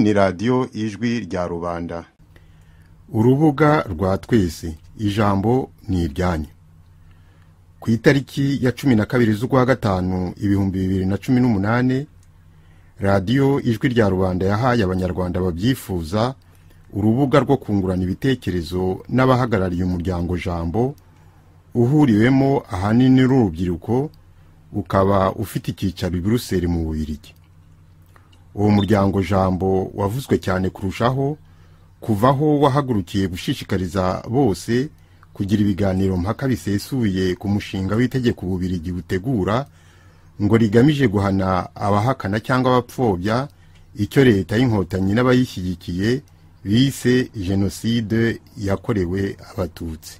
Iyi ni Radiyo Ijwi rya Rubanda. Urubuga rwa twese, ijambo ni iryanyu. Ku itariki ya 12 z'ukwa gatanu 2018, Radiyo Ijwi rya Rubanda yahaye Abanyarwanda babyifuza urubuga rwo kungurana ibitekerezo n'abahagarariye umuryango Jambo, uhuriwemo ahanini n'urubyiruko, ukaba ufite icyicaro i Buruseli mu Bubiligi. Uwo muryango Jambo wavuzwe cyane kurushaho kuvaho wahagurukiye gushishikariza bose kugira ibiganiro mpaka bisesuye ku mushinga w'itegeko Ububiligi butegura ngo rigamije guhana abahakana cyangwa abapfobya icyo Leta y'Inkotanyi n'abayishyigikiye bise jenoside yakorewe Abatutsi.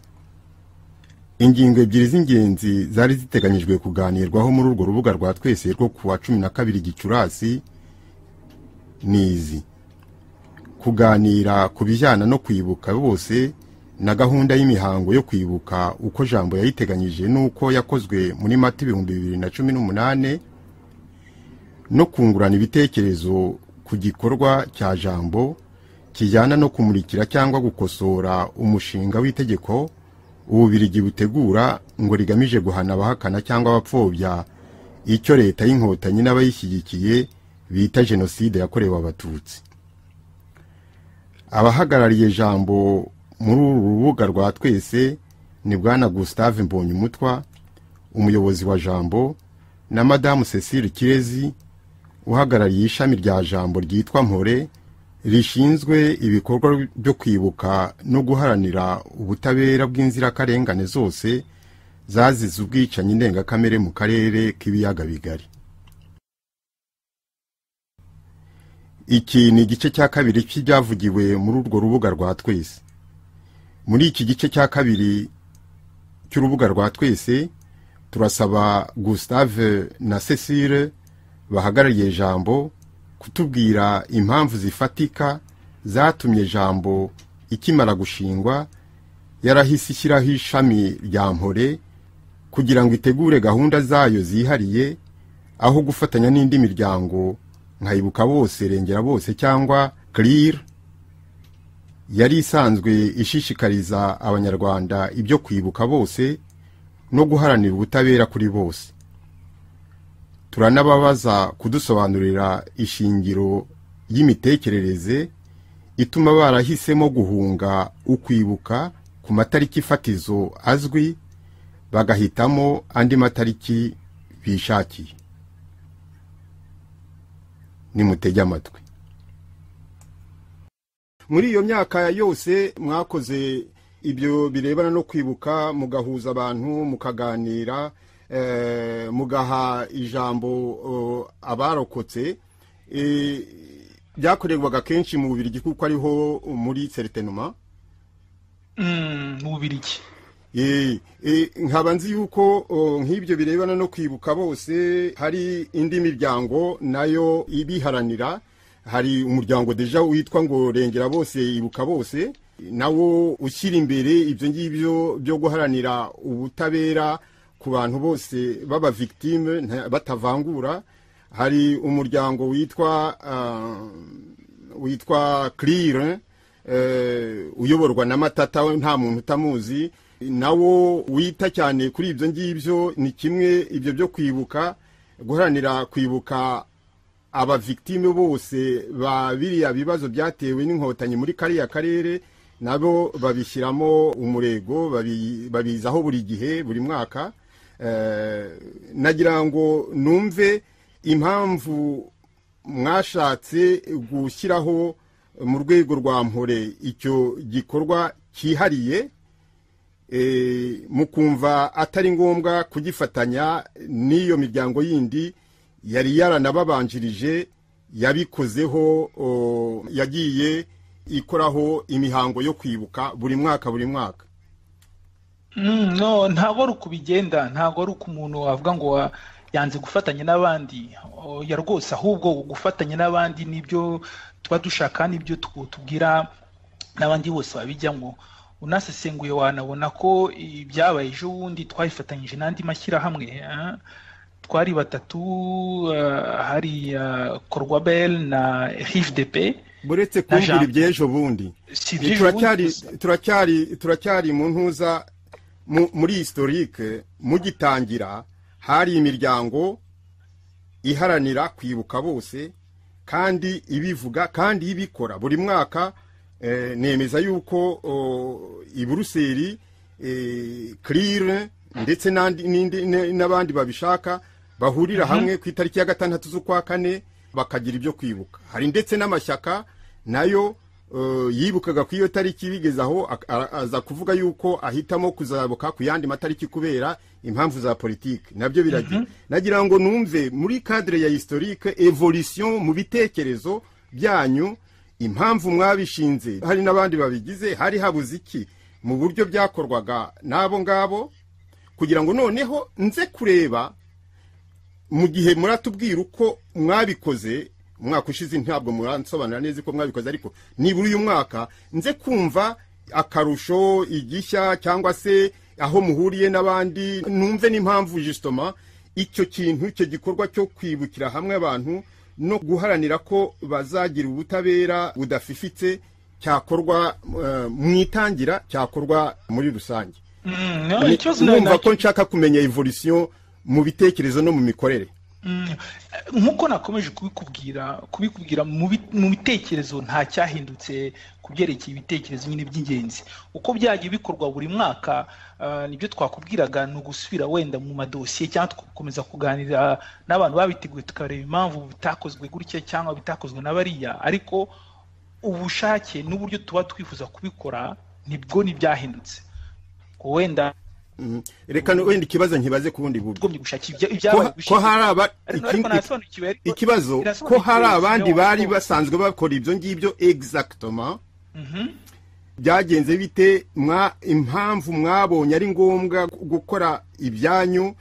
Ingingo ebyiri z'ingenzi zari ziteganyijwe kuganirwaho muri urwo rubuga rwa twese rwo kuwa 12 Gicurasi ni izi: kuganira ku bijyana no kwibuka bose na gahunda y'imihango yo kwibuka uko Jambo yayiteganyije n'uko yakozwe muri Mata 2018, no kungurana ibitekerezo ku gikorwa cya Jambo kijyana no kumurikira cyangwa gukosora umushinga w'itegeko Ububiligi butegura ngo rigamije guhana abahakana cyangwa abapfobya icyo Leta y'Inkotanyi n'abayishyigikiye bita jenoside yakorewe Abatutsi. Abahagarariye Jambo muri uru rubuga rwa twese ni Bwana Gustave Mbonyumutwa, umuyobozi wa Jambo, na Madamu Cecile Kirezi, uhagarariye ishami rya Jambo ryitwa Mpore, rishinzwe ibikorwa byo kwibuka no guharanira ubutabera bw'inzirakarengane zose zazize ubwicanyi ndengakamere mu karere k'Ibiyaga Bigari. Iki ni igice cya kabiri cy'ibyavugiwe muri urwo rubuga rwa twese. Muri iki gice cya kabiri cy'urubuga rwa twese, turasaba Gustave na Cecile bahagarariye Jambo kutubwira impamvu zifatika zatumye Jambo ikimara gushingwa yarahise ishyiraho ishami rya Mpore kugira ngo itegure gahunda zayo zihariye, aho gufatanya n'indi miryango nka Ibuka Bose, Rengera Bose cyangwa CLIIR yari isanzwe ishishikariza Abanyarwanda ibyo kwibuka bose no guharanira ubutabera kuri bose. Turanababaza kudusobanurira ishingiro y'imitekerereze ituma barahisemo guhunga ukwibuka ku matariki fatizo azwi, bagahitamo andi matariki bishakiye. Nimutege amatwi. Muri iyo myaka yose mwakoze ibyo birebana no kwibuka, mugahuza abantu, mukaganira, mugaha ijambo abarokotse, byakorerwaga kenshi mu Bubiligi kuko ariho muri certainement mu Bubiligi. Nkaba nzi yuko nk'ibyo birebana no kwibuka bose hari indi miryango nayo ibiharanira. Hari umuryango déjà witwa ngo Rengera Bose Ibuka Bose, nawo ushyira imbere ibyo ngibyo byo guharanira ubutabera ku bantu bose baba victime batavangura. Hari umuryango witwa CLIIR, uyoborwa na Matata, nta muntu utamuzi, nawo wita cyane kuri ibyo ngibyo. Ni kimwe ibyo byo kwibuka, guharanira kwibuka aba victime bose ba biriya bibazo byatewe n'Inkotanyi muri kariya karere, nabo babishyiramo umurego, babizaho buri gihe, buri mwaka. Nagira ngo numve impamvu mwashatse gushyiraho mu rwego rwa Mpore icyo gikorwa cyihariye, mukumva atari ngombwa kugifatanya n'iyo miryango yindi yari yaranababanjirije, yabikozeho, yagiye ikoraho imihango yo kwibuka buri mwaka buri mwaka. No, ntabwo ari uko bigenda, ntabwo ari uko umuntu avuga ngo yanze gufatanya n'abandi. Ya rwose, ahubwo gufatanya n'abandi nibyo tuba dushaka, nibyo tubwira n'abandi bose babijyamo. Unasesenguye wanabona ko ibyabaye ejo bundi twabifatanyije n'andi mashyirahamwe. Twari batatu, hari Korwabel na RIFDP. Buretse kumbwira iby'ejo bundi, turacyari mu ntuza muri historique. Mugitangira hari imiryango iharanira kwibuka bose kandi ibivuga kandi ibikora buri mwaka. Nemeza yuko i Buruseli CLIIR ndetse n'abandi babishaka bahurira hamwe ku itariki ya 6 z'ukwa 4 bakagira ibyo kwibuka. Hari ndetse n'amashyaka nayo yibukaga ku iyo tariki, bigeze aho aza kuvuga yuko ahitamo kuzabuka ku yandi matariki kubera impamvu za politiki, nabyo biragira. Nagira ngo numve muri cadre ya historique evolution mu bitekerezo byanyu, impamvu mwabishinze, hari n'abandi babigize, hari habuze iki mu buryo byakorwaga n'abo ngabo, kugira ngo noneho nze kureba mu gihe muratubwira uko mwabikoze umwaka ushize. Ntabwo muransobanura neza uko mwabikoze, ariko nibura uyu mwaka nze kumva akarusho, igishya cyangwa se aho muhuriye n'abandi, numve n'impamvu justement icyo kintu, icyo gikorwa cyo kwibukira hamwe abantu no guharanira ko bazagira ubutabera budafifitse cyakorwa mu itangira, cyakorwa muri rusange. Numva ko nshaka kumenya evolution mu bitekerezo no mu mikorere. Nk'uko nakomeje kubikubwira mu bitekerezo, nta cyahindutse ku byerekeye ibitekerezo nyine by'ingenzi. Uko byagiye bikorwa buri mwaka nibyo twakubwiraga, ni ugusubira wenda mu madosiye cyangwa tugakomeza kuganira n'abantu babiteguye, tukareba impamvu bitakozwe gutya cyangwa bitakozwe na bariya, ariko ubushake n'uburyo tuba twifuza kubikora nibwo ntibyahindutse. Wenda Reka wenda ikibazo nkibaze ku bundi buryo. Ko hari aba ikibazo ko hari abandi bari basanzwe bakora ibyo ngibyo exactement, byagenze bite? Mwa impamvu mwabonye ari ngombwa gukora ibyanyu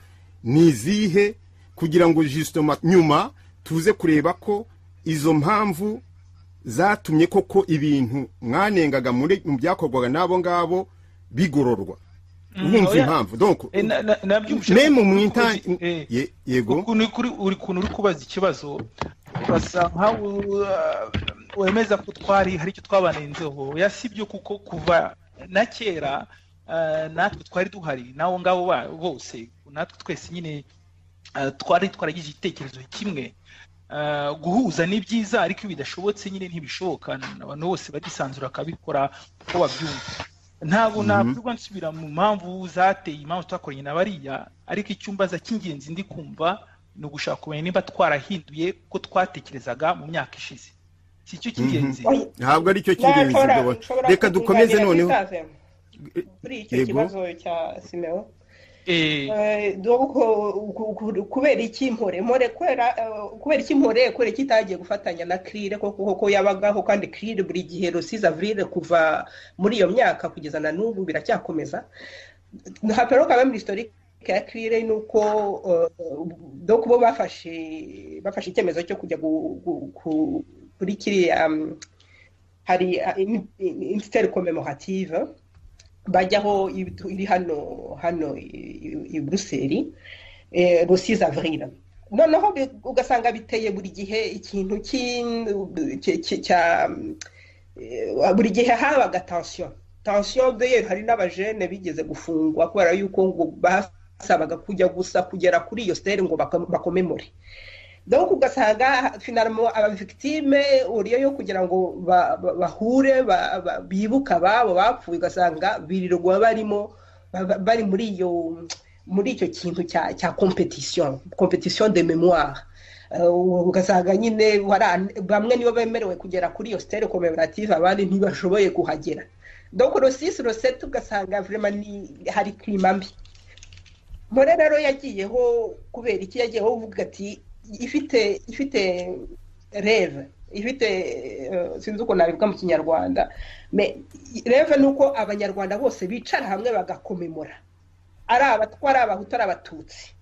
ni izihe, kugira ngo justement nyuma tuze kureba ko izo mpamvu zatumye koko ibintu mwanengaga muri mu byakorwaga n'abo ngabo bigororwa? Urumva impamvu donc même mu yego uri kuntu uri kubaza ikibazo, urasa nkaho wemeza ko twari hari icyo twabanenzeho. Yasibyo, kuko kuva na kera natwe twari duhari n'abo ngabo bose, natwe twese nyine twari twaragize igitekerezo kimwe. Guhuza ni byiza, ariko iyo bidashobotse nyine ntibishoboka, abantu bose barisanzura bakabikora uko babyumva. Ntabwo nakwirwa nsubira mu mpamvu zateye impamvu twakoranye na bariya, ariko icyumbaza cy'ingenzi ndi kumva ni ugushaka kumenya niba twarahinduye ko twatekerezaga mu myaka ishize. Si cyo cy'ingenzi? Ntabwo ari cyo cy'ingenzi. Reka dukomeze noneho kuri icyo kibazo cya Simeo. Kubera iki Mpore kubera iki Mpore kubera iki itagiye gufatanya na CLIIR, koko yabagaho kandi CLIIR buri gihe le 6 avril kuva muri iyo myaka kugeza na n'ubu biracyakomeza. Hapero quand même l'historique ya CLIIR ni uko donc bo bafashe icyemezo cyo kujya kuri kiriya, hari une commémorative bajyaho iri hano i Buruseli le 6 avril. Noneho ugasanga biteye buri gihe ikintu cya buri gihe habaga tension d'ailleurs hari n'abajene bigeze gufungwa kubera yuko ngo basabaga kujya gusa kugera kuri iyo stele ngo bakomemore. Donc ugasanga finalement aba victime uriyo yo kugira ngo bahure bibuka ababo bapfuye, ugasanga birirwa barimo bari muri iyo muri icyo kintu cya compétition de mémoire. Ugasanga nyine bamwe nibo bemerewe kugera kuri iyo stele commémorative, abandi ntibashoboye kuhagera. Donc le 6 le 7 ugasanga vraiment ni hari climat mbi. Mpore rero yagiyeho kubera iki? Yagiyeho uvuga ati ifite rêve, ifite sinzi uko nabivuga mu Kinyarwanda, mais rêve nuko Abanyarwanda bose bicara hamwe bagakomemora, ari abatwa, ari abahutu, ari abatutsi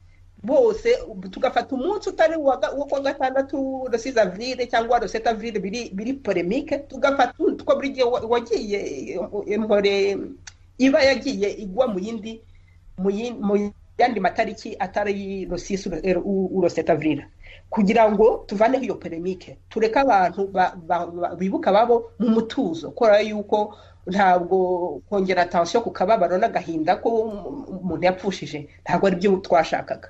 bose, tugafata umunsi utari wo kuwa gatandatu le 6 avril cyangwa le 7 avril biri polemique, tugafata two buri gihe wagiye Mpore iba yagiye igwa mu yindi mu yandi matariki atari le 6 ou le 7 avril, kugira ngo tuvaneho iyo polémique, tureke abantu bibuka babo mu mutuzo, kubera yuko ntabwo kongera tension ku kababaro n'agahinda ko umuntu yapfushije ntabwo ari byo twashakaga.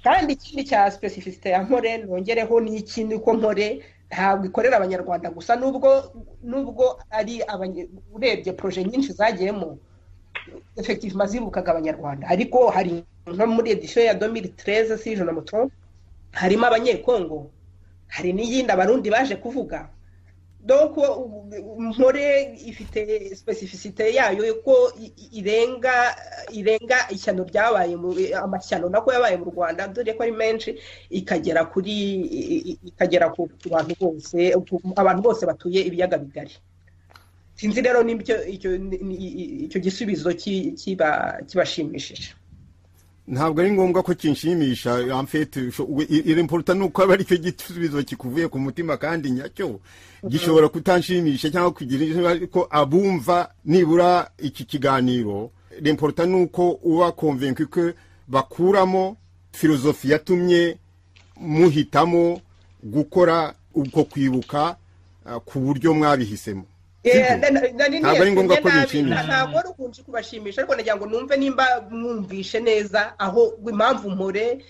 Kandi ikindi cya spécificité ya Mpore nongereho ni ikindi, ko Mpore ntabwo ikorera Abanyarwanda gusa, nubwo ari urebye projets nyinshi zagiyemo, effectivement zibukaga Abanyarwanda, ariko hari nko muri édition ya 2013, si je ne me trompe, harimo Abanyekongo, hari n'iyindi Abarundi baje kuvuga. Donc Mpore ifite spécificité yayo ko irenga ishyano ryabaye mu amashyano nako yabaye mu Rwanda, dore ko ari menshi, ikagera ku bantu bose, abantu bose batuye ibiyaga bigari. Sinzi rero n'ibyo icyo gisubizo kibashimishije. Ntabwo ari ngombwa ko kinshimisha. En fait, l'important nuko aba aricyo gisubizo kikuvuye ku mutima kandi nyacyo. Gishobora kutanshimisha cyangwa kugira ko abumva nibura iki kiganiro, l'important nuko uba convaincu ko bakuramo philosophie yatumye muhitamo gukora ubwo kwibuka ku buryo mwabihisemo. Ntabwo ari ngombwa ko binshimisha. Ntabwo ari ukunshi kubashimisha, ariko nagira ngo numve nimba mwumvishe neza aho impamvu Mpore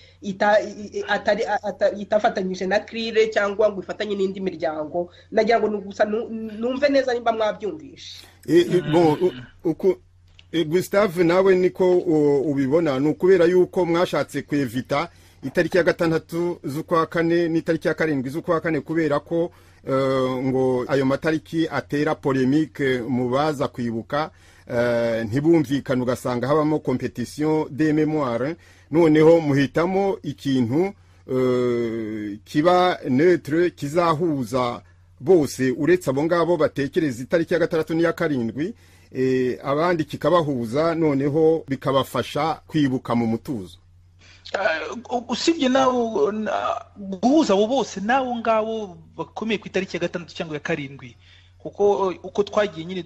itafatanyije na CLIIR cyangwa ngo ifatanye n'indi miryango. Nagira ngo gusa numve neza nimba mwabyumvishe. Uko Gustave nawe niko ubibona, ni ukubera yuko mwashatse kwevita itariki ya 6 z'ukwa 4 n'itariki ya 7 z'ukwa 4, kubera ko ngo ayo matariki atera polémique mu baza kwibuka, ntibumvikane, ugasanga habamo compétition des mémoires. Noneho muhitamo ikintu kiba neutre, kizahuza bose, uretse abo ngabo batekereza itariki ya 6 n'iya 7, abandi kikabahuza, noneho bikabafasha kwibuka mu mutuzo. Usibye nawo guhuza abo bose n'abo ngabo bakomeye ku itariki ya 6 cyangwa ya 7, kuko uko twagiye nyine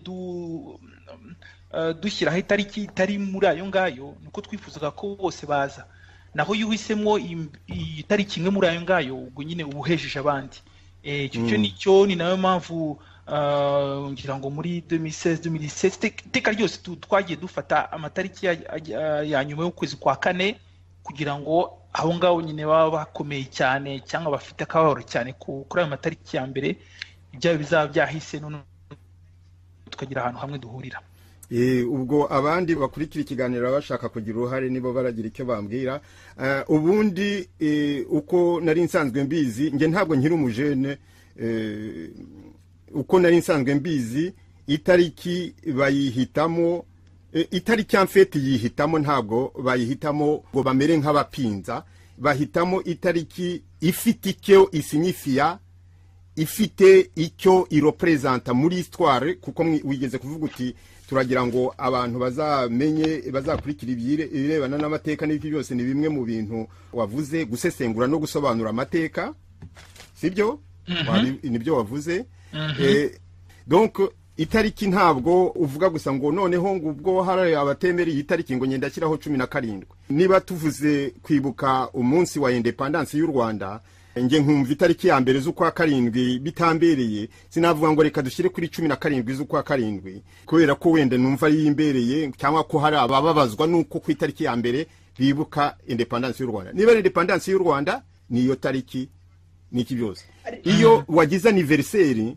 dushyiraho itariki itari muri ayo ngayo, niko twifuzaga ko bose baza. Naho iyo uhisemo iyi tariki imwe muri ayo ngayo, ubwo nyine uba uhejeje abandi. Icyo nicyo, ni nayo mpamvu ngira ngo muri 2016, 2017, iteka ryose twagiye dufata amatariki ya nyuma y'ukwezi kwa 4, kugira ngo aho ngaho nyine baba bakomeye cyane cyangwa bafite akababaro cyane kuri ayo matariki ya mbere, ibyabo bizaba byahise, none tukagira ahantu hamwe duhurira. Ubwo abandi bakurikira ikiganiro bashaka kugira uruhare nibo baragira icyo bambwira. Ubundi uko nari nsanzwe mbizi, nge ntabwo nkiri umujene, uko nari nsanzwe mbizi itariki bayihitamo, itariki en fait yihitamo, ntabwo bayihitamo ngo bamere nk'abapinza, bahitamo itariki ifite icyo isignifiya, ifite icyo irepresenta muri histoire, kuko wigeze kuvuga uti turagira ngo abantu bazamenye, bazakurikira ibirebana n'amateka n'ibyo byose. Ni bimwe mu bintu wavuze, gusesengura no gusobanura amateka, sibyo? Nibyo wavuze. Donc itariki ntabwo uvuga gusa ngo noneho ngo ubwo hari abatemera iyi tariki ngo ngenda ashyiraho 17. Niba tuvuze kwibuka umunsi wa indépendance y'u Rwanda, nge nkumva itariki ya 1 z'ukwa 7 bitambereye, sinavuga ngo reka dushyire kuri 17 z'ukwa 7, kubera ko wenda numva ari imbereye, cyangwa ko hari abababazwa nuko ku itariki ya 1 bibuka indépendance y'u Rwanda. Niba indépendance y'u Rwanda niyo tariki niki byose, iyo wagize anniversaire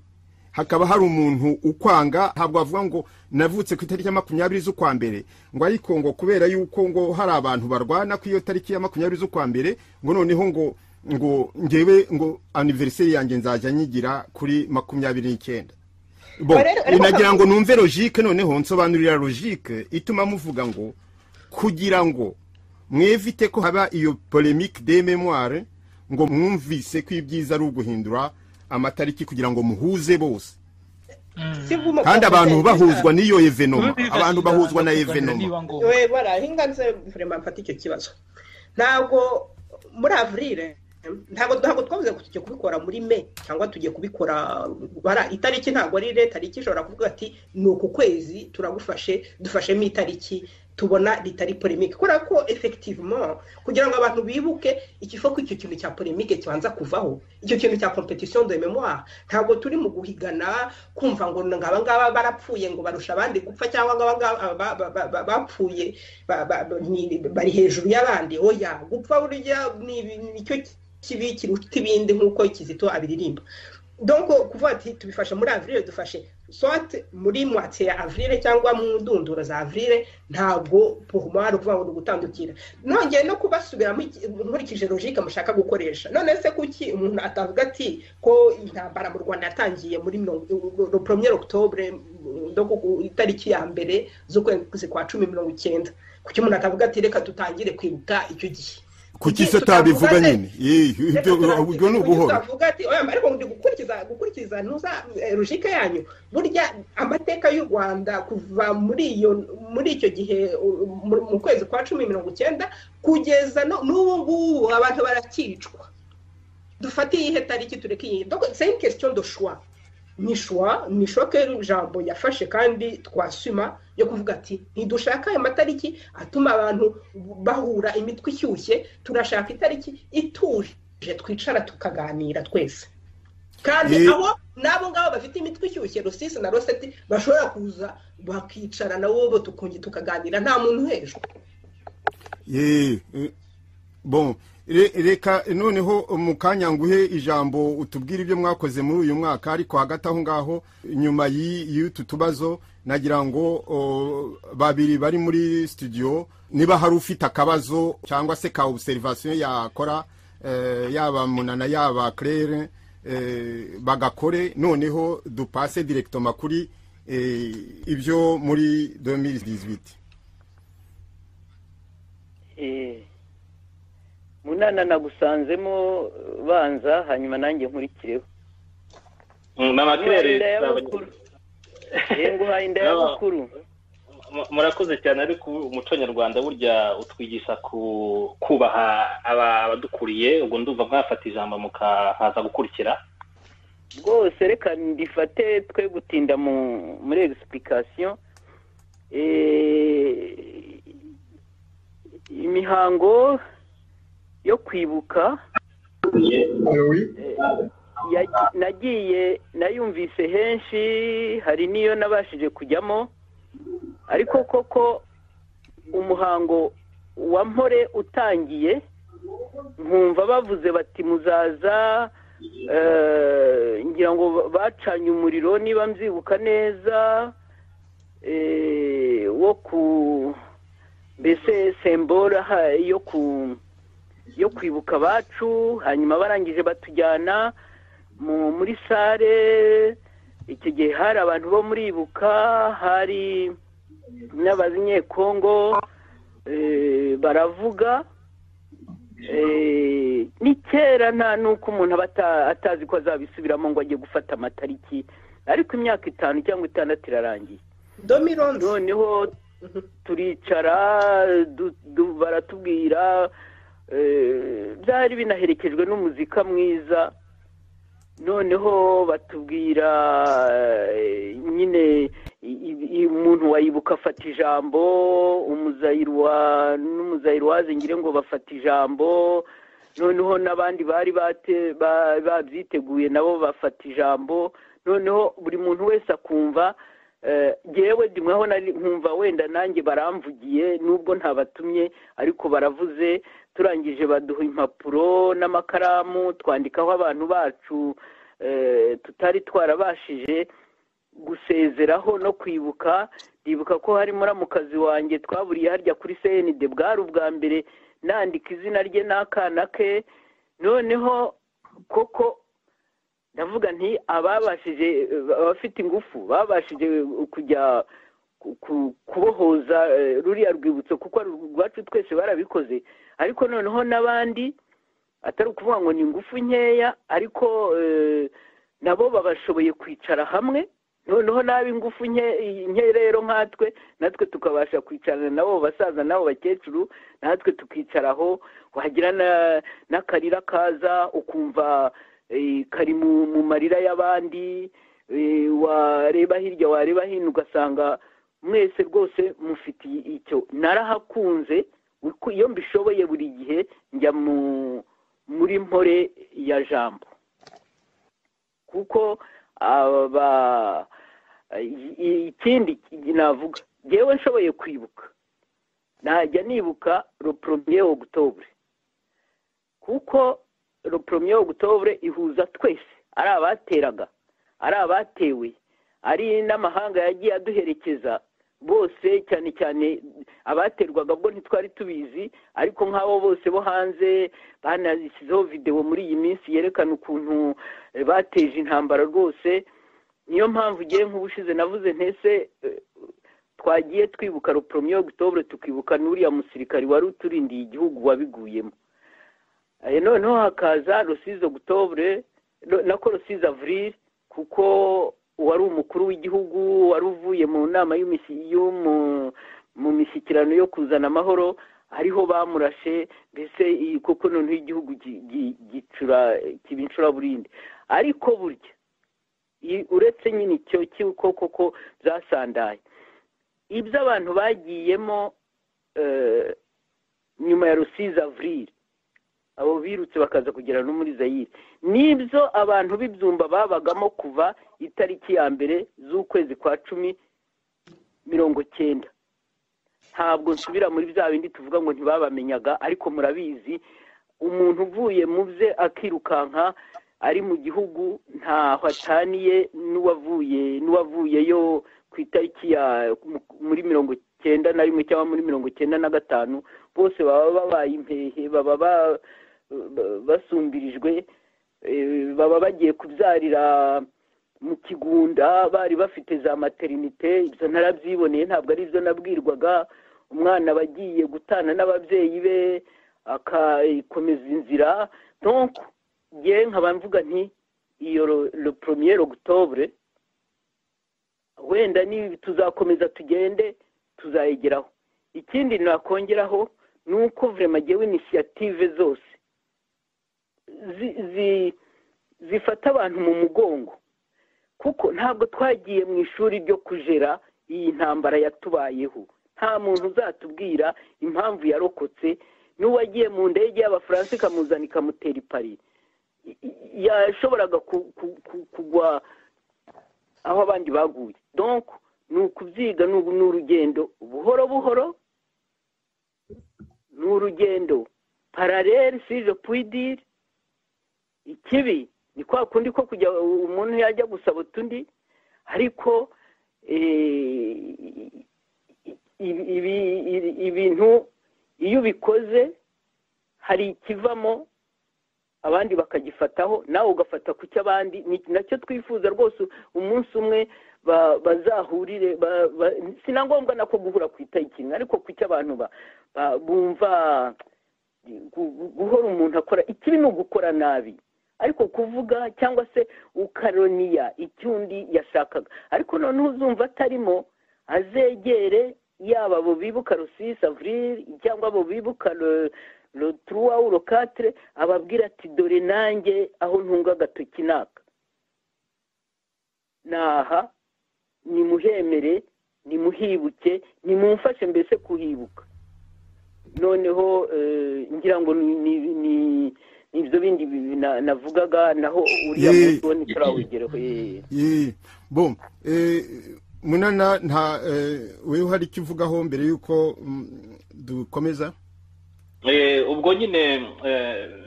hakaba hari umuntu ukwanga, ntabwo avuga ngo navutse ku itariki ya 20 z'ukwa 1, ngo ariko ngo kubera yuko ngo hari abantu barwana ku iyo tariki ya 20 z'ukwa 1, ngo noneho ngo ngewe ngo anniversaire yanjye nzajya nyigira kuri 29. Bon, nagira ngo numve logique, noneho nsobanurira logique ituma muvuga ngo kugira ngo mwevite ko haba iyo polémique des mémoires, ngo mwumvise ko ibyiza ari uguhindura amatariki kugira ngo muhuze bose. Kandi abantu bahuzwa n'iyo événement, abantu bahuzwa na événement. We voilà, hinganze vraiment mfata icyo kibazo. Ntabwo muri avril, ntabwo twavuze ko tugiye kubikora muri mai cyangwa tugiye kubikora bara itariki, ntabwo ari leta, tariki ishobora kuvuga ati ni uku kwezi turagufashe, dufashemo itariki Tubona ritari polémique, kubera ko effectivement kugira ngo abantu bibuke, ikifo ko icyo kintu cya polémique kibanza kuvaho, icyo kintu cya compétition de mémoire. Ntabwo turi mu guhigana kumva ngo ngaba ngaba barapfuye ngo barusha abandi gupfa, cyangwa ngaba ngaba bapfuye bari hejuru y'abandi. Oya, gupfa burya nicyo kibi kiruta ibindi, nk'uko Kizito abiririmba. Donc kuvuga ati tubifashe muri avril, dufashe soit muri moitié ya avril cyangwa mu ndunduro za avril, ntabwo pour moi ari ukuvuga ngo ni ugutandukira. Nongeye no kubasubiramo nkurikije logique mushaka gukoresha. None se kuki umuntu atavuga ati ko intambara mu Rwanda yatangiye muri le premier octobre, donc itariki ya 1 z'ukwezi kwa 10 90, kuki umuntu atavuga ati reka dutangire kwibuka icyo gihe? Kuki se tabivuga nyine? Ibyo ni ubuhoro. Utavuga ati oya, ariko ndi gukurikiza ntuza logique yanyu. Burya amateka y'u Rwanda kuva muri icyo gihe mu kwezi kwa 10 90 kugeza n'ubu ngubu abantu barakicwa. Dufate iyihe tariki, tureke iyi? Donc c'est une question de choix, ni choix que Jambo yafashe kandi twasuma, yo kuvuga ati ntidushaka ayo matariki atuma abantu bahura imitwe ishyushye, turashaka itariki ituje twicara tukaganira twese, kandi aho n'abo ngabo bafite imitwe ishyushye, le 6 na le 7, bashobora kuza bakicara nabo tukongera tukaganira, nta muntu hejuru. Bon, reka noneho mu kanya nguhe ijambo utubwire ibyo mwakoze muri uyu mwaka. Ariko hagati aho ngaho, nyuma y'utu tubazo, nagira ngo babiri bari muri studio, niba hari ufite akabazo cyangwa se ka observation yakora, yaba Munana, yaba Claire, bagakore, noneho dupase directement kuri ibyo muri 2018. Munana, nagusanzemo, banza hanyuma nanjye nkurikireho. Mama Claire. Nguhaye inda ya bukuru. Murakoze cyane. Ariko umuco nyarwanda burya utwigisha kubaha abadukuriye. Ubwo ndumva mwafata ijambo mukahaza gukurikira. Rwose reka ndifate, twe gutinda muri explication. Imihango yo kwibuka nagiye nayumvise henshi, hari n'iyo nabashije kujyamo. Ariko koko umuhango wa mpore utangiye, nkumva bavuze bati muzaza, ngira ngo bacanye umuriro, niba mbyibuka neza, wo ku mbese symbole yo kwibuka abacu. Hanyuma barangije batujyana muri salle. Icyo gihe hari abantu bo muri Ibuka, hari n'abanyekongo, baravuga. Ni kera, nta n'uko umuntu aba atazi ko azabisubiramo ngo ajye gufata amatariki, ariko imyaka 5 cyangwa 6 irarangiye. Noneho turicara, baratubwira, byari binaherekejwe n'umuzika mwiza. Noneho batubwira nyine umuntu wayibuka afata ijambo, umuzayirwa n'umuzayirwaze ngire ngo bafata ijambo, noneho n'abandi bari babyiteguye nabo bafata ijambo. Noneho buri muntu wese akumva, ngewe ndimweho nkumva wenda nanjye baramvugiye nubwo ntabatumye, ariko baravuze. Turangije baduha impapuro n'amakaramu, twandikaho abantu bacu tutari twarabashije gusezeraho no kwibuka. Ndibuka ko hari muramukazi wanjye twaburiye harya kuri CND, bwari ubwa mbere nandika izina rye n'akana ke. Noneho koko ndavuga nti ababashije, abafite ingufu babashije kujya kubohoza ruriya rwibutso, kuko rwacu twese barabikoze. Ariko noneho n'abandi, atari ukuvuga ngo ni ingufu nkeya, ariko nabo babashoboye kwicara hamwe. Noneho nabi ingufu nke rero nkatwe, natwe tukabasha kwicarana nabo basaza nabo bakecuru, natwe tukicaraho, wagira n'akarira kaza ukumva kari mu marira y'abandi, wareba hirya wareba hino ugasanga Mwese rwose mufitiye icyo, narahakunze. Iyo mbishoboye buri gihe njya muri Mpore ya Jambo, kuko aba ikindi navuga, ngewe nshoboye kwibuka, najya nibuka le 1er octobre, kuko le 1er octobre ihuza twese, ari abateraga, ari abatewe, ari n'amahanga yagiye aduherekeza bose. Cyane cyane abaterwaga bwo ntitwari tubizi, ariko nk'abo bose bo hanze banashyizeho videwo muri iyi minsi yerekana ukuntu bateje intambara rwose. Niyo mpamvu ugiye nk'ubushize navuze ntese twagiye twibuka le 1er octobre, tukibuka n'uriya musirikari wari uturindiye igihugu wabiguyemo. Noneho hakaza le 6 octobre, nako le 6 avril, kuko wari umukuru w'igihugu wari uvuye mu nama mu mishyikirano yo kuzana amahoro, ariho bamurashe. Mbese kuko noneho igihugu gicura kiba incuraburindi. Ariko burya uretse nyine icyo cy'uko koko byasandaye, ibyo abantu bagiyemo nyuma ya le 6 avril, abo birutse bakaza kugera no muri Zayire, nibyo abantu b'ibyumba babagamo kuva itariki ya 1 z'ukwezi kwa 10 90. Ntabwo nsubira muri bya bindi tuvuga ngo ntibabamenyaga, ariko murabizi, umuntu uvuye mu bye akirukanka ari mu gihugu ntaho ataniye n'uwavuyeyo ku itariki ya muri 91 cyangwa muri 95. Bose baba babaye impehe, baba basumbirijwe, baba bagiye kubyarira mu kigunda, bari bafite za maternité. Ibyo narabyiboneye, ntabwo ari ibyo nabwirwaga. Umwana bagiye gutana n'ababyeyi be akakomeza inzira. Donc ngewe nkaba mvuga nti iyo le 1er octobre wenda ni tuzakomeza tugende tuzayigeraho. Ikindi nakongeraho ni uko vraiment ngewe initiative zose zifata abantu mu mugongo, kuko ntabwo twagiye mu ishuri ryo kujera iyi ntambara yatubayeho. Nta muntu uzatubwira impamvu yarokotse. N'uwagiye mu ndege y'Abafaransa ikamuzana ikamutera i Paris, yashoboraga kugwa aho abandi baguye. Donc ni ukubyiga, ni urugendo buhoro buhoro, ni urugendo parallèle, si je puis dire. Ikibi ni kwa kundi ko kujya umuntu yajya gusaba utundi, ariko ibintu iyo ubikoze hari ikivamo, abandi bakagifataho, nawe ugafata ku cy'abandi. Nacyo twifuza rwose, umunsi umwe bazahurire. Si na ngombwa nako guhura ku itariki imwe, ariko ku cy'abantu bumva guhora umuntu akora ikibi ni ugukora nabi, ariko kuvuga cyangwa se ukaroniya icyo undi yashakaga. Ariko noneho uzumva atarimo azegere, yaba abo bibuka le 6 avril cyangwa abo bibuka le 3 ou le 4, ababwira ati: "Dore nanjye aho ntunga agatoki naka naha, nimuhemere, nimuhibuke, nimumfashe mbese kuhibuka." Noneho ngira ngo ni ibyo bindi navugaga, naho uriya munsi wo ntiturawugereho. Bon, Munana, nta wewe hari icyo uvugaho mbere y'uko dukomeza? Ubwo nyine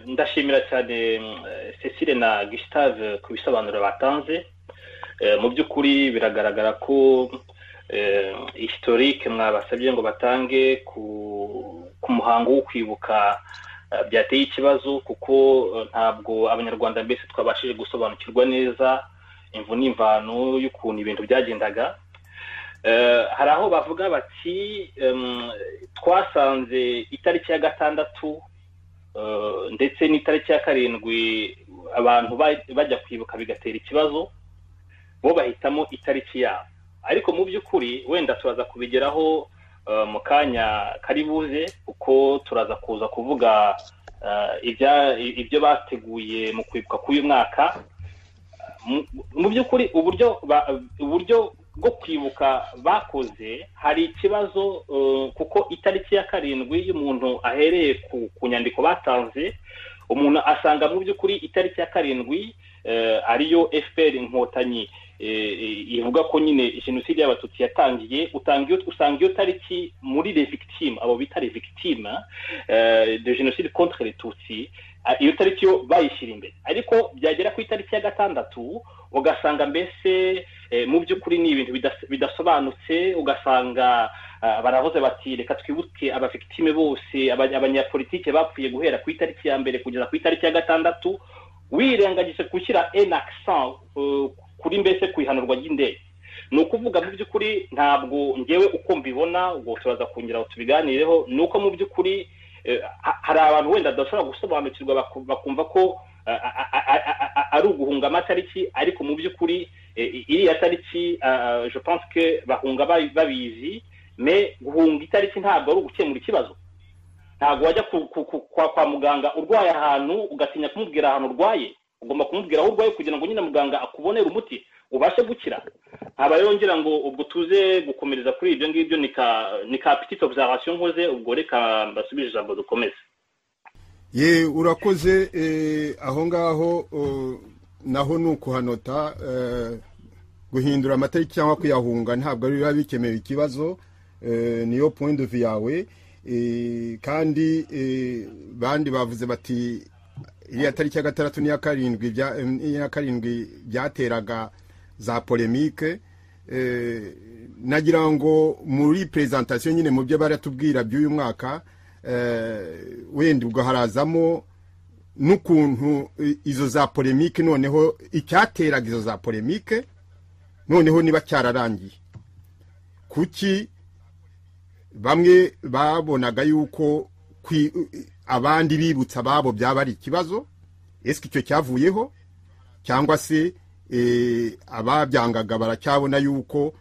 ndashimira cyane Cecile na Gustave ku bisobanuro batanze. Mu by'ukuri biragaragara ko historique mwabasabye ngo batange ku muhango wo kwibuka byateye ikibazo, kuko ntabwo Abanyarwanda mbese twabashije gusobanukirwa neza imvu n'imvano y'ukuntu ibintu byagendaga. Hari aho bavuga bati twasanze itariki ya 6 ndetse n'itariki ya 7 abantu bajya kwibuka bigatera ikibazo, bo bahitamo itariki yabo. Ariko mu by'ukuri wenda turaza kubigeraho mu kanya kari buze, kuko turaza kuza kuvuga ibyo bateguye mu kwibuka k'uyu mwaka. Mu by'ukuri uburyo bwo kwibuka bakoze hari ikibazo, kuko itariki ya 7 iyo umuntu ahereye ku nyandiko batanze, umuntu asanga mu by'ukuri itariki ya 7 ariyo FPR Inkotanyi ivuga ko nyine jenoside y'Abatutsi yatangiye, usanga iyo tariki muri les victimes, abo bita les victimes de génocide contre les Tutsi, iyo tariki yo bayishyira imbere. Ariko byagera ku itariki ya 6 ugasanga mbese mu by'ukuri ni ibintu bidasobanutse, ugasanga baravuze bati reka twibuke abavictime bose, abanyapolitike bapfuye guhera ku itariki ya 1 kugeza ku itariki ya 6, wirengagije gushyira un accent kuri mbese kwihanurwa ry'indege. Ni ukuvuga mu by'ukuri ntabwo ngewe uko mbibona, ubwo turaza kongera tubiganireho, ni uko mu by'ukuri hari abantu wenda badashobora gusobanukirwa bakumva ko ari uguhunga amatariki, ariko mu by'ukuri iriya tariki je pense que bahunga babizi. Mais guhunga itariki ntabwo ari ugukemura ikibazo. Ntabwo wajya kwa muganga urwaye ahantu ugatinya kumubwira ahantu urwaye, ugomba kumubwira aho urwaye kugira ngo nyine muganga akubonere umuti ubashe gukira. Aba yongera ngo ubwo tuze gukomereza kuri ibyo ngibyo, ni ka petite observation nkoze, ubwo reka mbasubije ijambo dukomeze. Ye, urakoze. Aho ngaho naho ni ukuhanota, guhindura amatariki cyangwa kuyahunga ntabwo ari biba bikemura ikibazo, niyo point de vue yawe. Kandi bandi bavuze bati iriya tariki ya 6 n'iya 7 byateraga za polémique. Nagira ngo muri presentation nyine mu byo baratubwira by'uyu mwaka, wenda ubwo harazamo n'ukuntu izo za polémique, noneho icyateraga izo za polémique noneho niba cyararangiye, kuki bamwe babonaga yuko abandi bibutsa babo byaba ari ikibazo? Ese icyo cyavuyeho, cyangwa se ababyangaga baracyabona yuko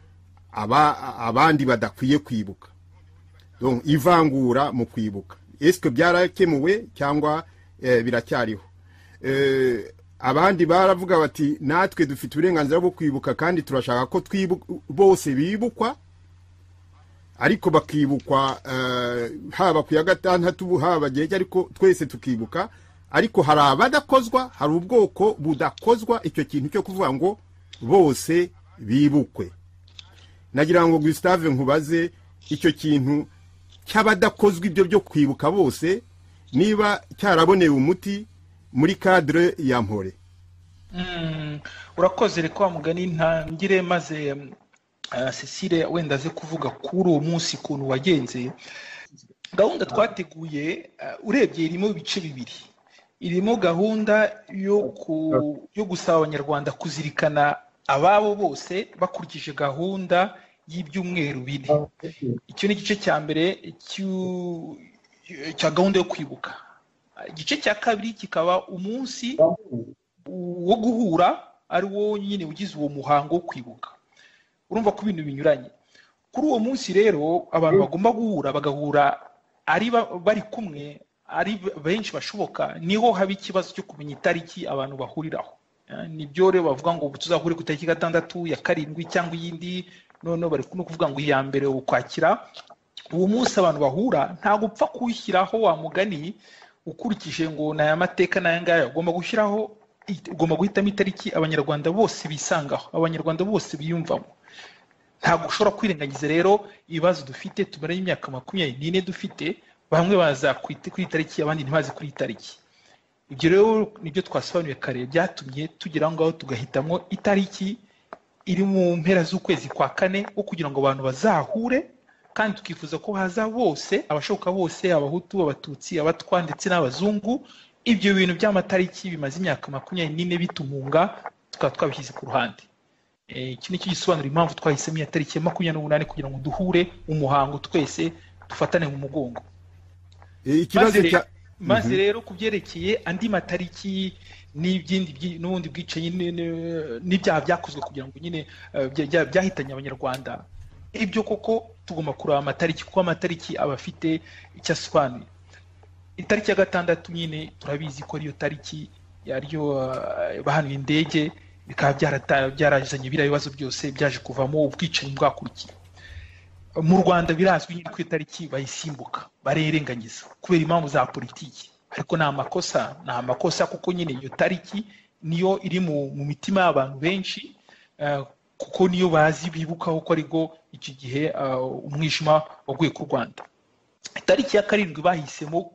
abandi badakwiye kwibuka? Donc ivangura mu kwibuka, ese byarakemuwe cyangwa biracyariho? Abandi baravuga bati natwe dufite uburenganzira bwo kwibuka kandi turashaka ko bose bibukwa, ariko bakibukwa haba ku ya 6 haba gihe, ariko twese tukibuka. Ariko hari abadakozwa, hari ubwoko budakozwa icyo kintu cyo kuvuga ngo bose bibukwe. Nagira ngo Gustave nkubaze icyo kintu cy'abadakozwa ibyo byo kwibuka bose, niba cyaraboneye umuti muri cadre ya Mpore. Urakoze. Reka wa mugani ntangire maze Cecile wenda aze kuvuga kuri uwo munsi ukuntu wagenze. Gahunda twateguye urebye irimo ibice bibiri. Irimo gahunda yo gusaba Abanyarwanda kuzirikana ababo bose bakurikije gahunda y'ibyumweru 4. Icyo ni igice cya mbere cya gahunda yo kwibuka. Igice cya kabiri kikaba umunsi wo guhura, ari wo nyine ugize uwo muhango wo kwibuka. Urumva ko ibintu binyuranye. Kuri uwo munsi rero abantu bagomba guhura, bagahura ari bari kumwe, ari benshi bashoboka, niho haba ikibazo cyo kumenya itariki abantu bahuriraho. Nibyo rero bavuga ngo tuzahure ku tariki 6 ya 7 cyangwa iyindi, noneho bari no kuvuga ngo iya 1 Ukwakira. Uwo munsi abantu bahura ntabwo upfa kuwushyiraho wa mugani ukurikije ngo naya mateka n'aya ngaya. Ugomba gushyiraho, ugomba guhitamo itariki Abanyarwanda bose bisangaho, Abanyarwanda bose biyumvamo. Ntabwo ushobora kwirengagiza rero ibibazo dufite tumaranye imyaka 24 dufite, bamwe baza kuri itariki abandi ntibazi kuri itariki. Ibyo rero nibyo twasobanuye kare byatumye tugira ngaho tugahitamo itariki iri mu mpera z'ukwezi kwa 4, wo kugira ngo abantu bazahure, kandi tukifuza ko haza bose, abashoboka bose, Abahutu, Abatutsi, Abatwa ndetse n'Abazungu. Ibyo bintu by'amatariki bimaze imyaka 24 bitumunga, tukaba twabishyize ku ruhande. Iki ni cyo gisobanura impamvu twahisemo iya tariki ya 28 kugira ngo duhure umuhango twese dufatane mu mugongo. Maze rero kubyerekeye andi matariki n'ibindi n'ubundi bwicanyi n'ibyaha byakozwe kugira ngo nyine byahitanye Abanyarwanda, ibyo koko tugomba kureba amatariki, kuko amatariki aba afite icyo asobanuye. Itariki ya 6 nyine turabizi ko ariyo tariki yaryo bahanuye indege. Bikaba byarazanye biriya bibazo byose byaje kuvamo ubwicanyi bwakurikiye. Mu Rwanda birazwi nyine ku itariki bayisimbuka, barerenganyiza kubera impamvu za politiki, ariko ni amakosa kuko nyine iyo tariki niyo iri mu mitima y'abantu benshi, kuko niyo bazi bibukaho ko aribwo icyo gihe umwijima waguye ku Rwanda. Itariki ya 7 bahisemo,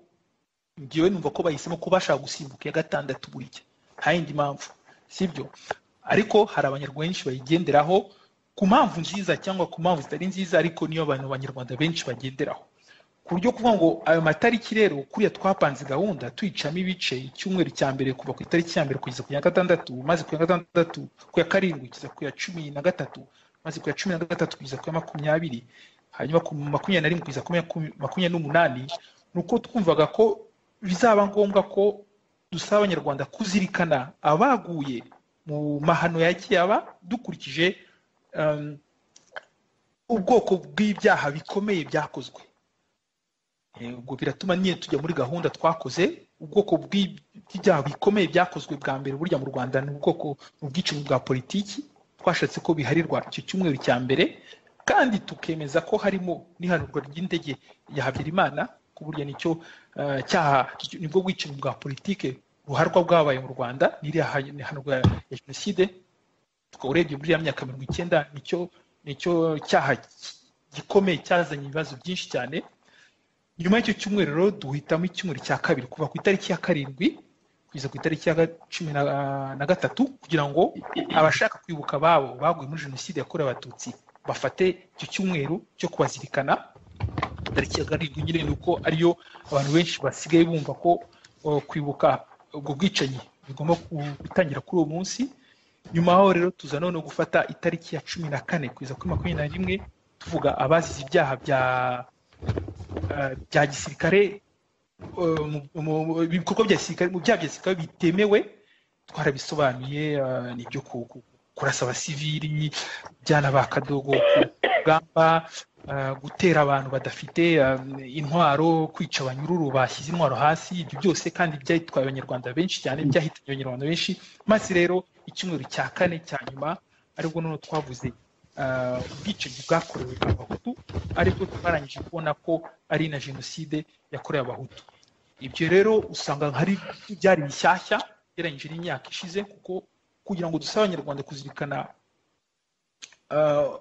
ngewe numva ko bahisemo ko bashaka gusimbuka iya 6 burya, nta yindi mpamvu, sibyo? Ariko hari Abanyarwanda benshi bayigenderaho ku mpamvu nziza cyangwa ku mpamvu zitari nziza, ariko niyo abantu Abanyarwanda benshi bagenderaho. Ku buryo kuvuga ngo ayo matariki rero kuriya twapanze gahunda tuyicamo ibice, icyumweru cya mbere kuva ku itariki ya 1 kugeza ku ya 6, maze ku ya 6 ku ya 7 kugeza ku ya 13, maze ku ya 13 kugeza ku ya 20, hanyuma ku 21 kugeza ku 28, nuko twumvaga ko bizaba ngombwa ko dusaba Abanyarwanda kuzirikana abaguye mu mahano yagiye aba, dukurikije ubwoko bw'ibyaha bikomeye byakozwe. Ubwo biratuma nyine tujya muri gahunda twakoze, ubwoko bw'ibyaha bikomeye byakozwe bwa mbere burya mu Rwanda ni ubwoko ubwicanyi bwa politiki, twashatse ko biharirwa icyo cyumweru cya mbere, kandi tukemeza ko harimo n'ihanurwa ry'indege ya Habyarimana, ko burya nicyo cyaha, nibwo bwicanyi bwa politike ruharwa bwabaye mu Rwanda, n'iriya hanurwa ya jenoside. Urebye muri ya myaka 90 nicyo cyaha gikomeye cyazanye ibibazo byinshi cyane. Nyuma y'icyo cyumweru rero duhitamo icyumweru cya 2 kuva ku itariki ya 7 kugeza ku itariki ya 13, kugira ngo abashaka kwibuka ababo baguye muri jenoside yakorewe Abatutsi bafate icyo cyumweru cyo kubazirikana. Itariki ya 7 nyine ni uko ariyo abantu benshi basigaye bumva ko kwibuka ubwo bwicanyi bigomba gutangira kuri uwo munsi. Nyuma aho rero tuza none gufata itariki ya 14 kugeza kuri 21, tuvuga abazize ibyaha bya gisirikare, ibikorwa bya gisirikare, mu byaha bya gisirikare bitemewe. Twarabisobanuye, nibyo kurasa abasivili, byana ba kadogo ku rugamba, gutera abantu badafite intwaro, kwica abanyururu bashyize intwaro hasi, ibyo byose kandi byahitwaye Abanyarwanda benshi cyane, byahitanye Abanyarwanda benshi. Maze rero icyumweru cya 4 cya nyuma aribwo none twavuze ubwicanyi bwakorewe Abahutu, ariko twarangije kubona ko ari na jenoside yakorewe Abahutu. Ibyo rero usanga hari byari bishyashya ugereranyije n'imyaka ishize, kuko kugira ngo dusabe Abanyarwanda kuzirikana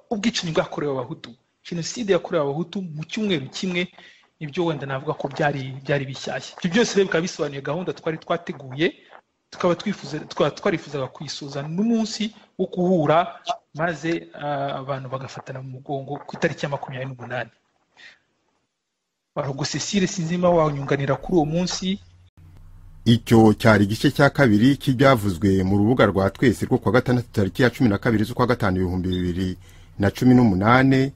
ubwicanyi bwakorewe Abahutu, jenoside yakorewe Abahutu mu cyumweru kimwe, nibyo wenda navuga ko byari bishyashya. Ibyo byose rero bikaba bisobanuye gahunda twari twateguye, tukaba twarifuzaga kwisoza n'umunsi wo guhura, maze abantu bagafatana mu mugongo ku itariki ya 28. Barugo Cecile, sinzi niba wanyunganira kuri uwo munsi. Icyo cyari igice cya 2 cy'ibyavuzwe mu rubuga rwa twese rwo kuwa 6 tariki ya 12 z'ukwa 5 2018,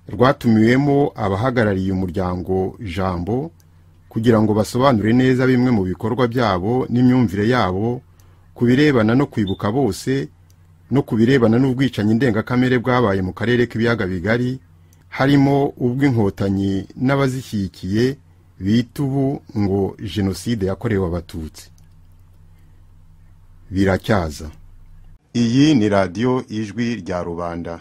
rwatumiwemo abahagarariye umuryango Jambo kugira ngo basobanure neza bimwe mu bikorwa byabo n'imyumvire yabo ku birebana no kwibuka bose no ku birebana n'ubwicanyi ndengakamere bwabaye mu karere k'ibiyaga bigari, harimo ubw'inkotanyi n'abazishyigikiye bita ubu ngo jenoside yakorewe Abatutsi. Biracyaza. Iyi ni radiyo Ijwi rya Rubanda.